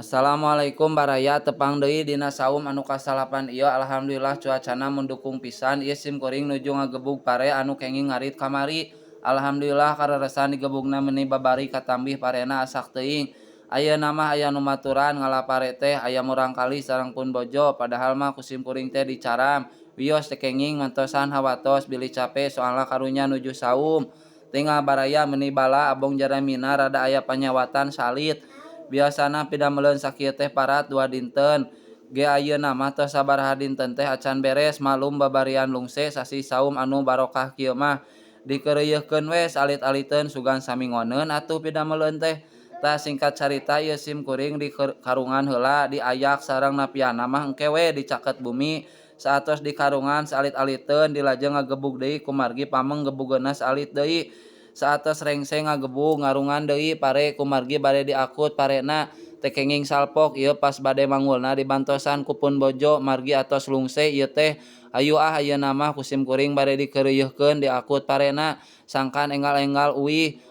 Assalamualaikum baraya, tepang deui dina saum anu kasalapan ieu. Alhamdulillah cuacana mendukung pisan. Ieu sim kuring nuju ngagebug pare anu kenging ngarit kamari. Alhamdulillah kareresan digebugna meuni babari katambih parena asak teuing. Ayeuna mah aya nu maturan ngala pare teh aya murangkalih sareng pun bojo, padahal mah ku sim kuring teh dicaram. Wios teu kenging mantosan hawatos bilih cape soalna karunya nuju saum. Tinggal baraya meuni bala abong jaramina rada aya panyawatan salit. Biasana pidameleun sakieu teh parat 2 dinten ge ayeuna mah tos sabaraha dinten teh acan beres, malum babarian lungse sasih saum anu barokah kieu mah. Dikeureuyeurkeun we salit-aliteun sugan samingoneun atuh pidameleun teh. Tah singkat carita ieu sim kuring di karungan heula diayak sareng napiana mah engke we dicaket bumi. Saatos di karungan salit-aliteun dilajeng ngagebug deui kumargi pameng gebugeunna salit deui. Saatos rengse ngagebug ngarungan deui pare kumargi bade diakut parena teu kenging salpok. Ieu pas bade mangulna dibantosan ku pun bojo margi atos lungse ieu teh. Hayu ah ayeuna mah ku sim kuring bade dikeureuyeurkeun diakut parena sangkan enggal-enggal uih.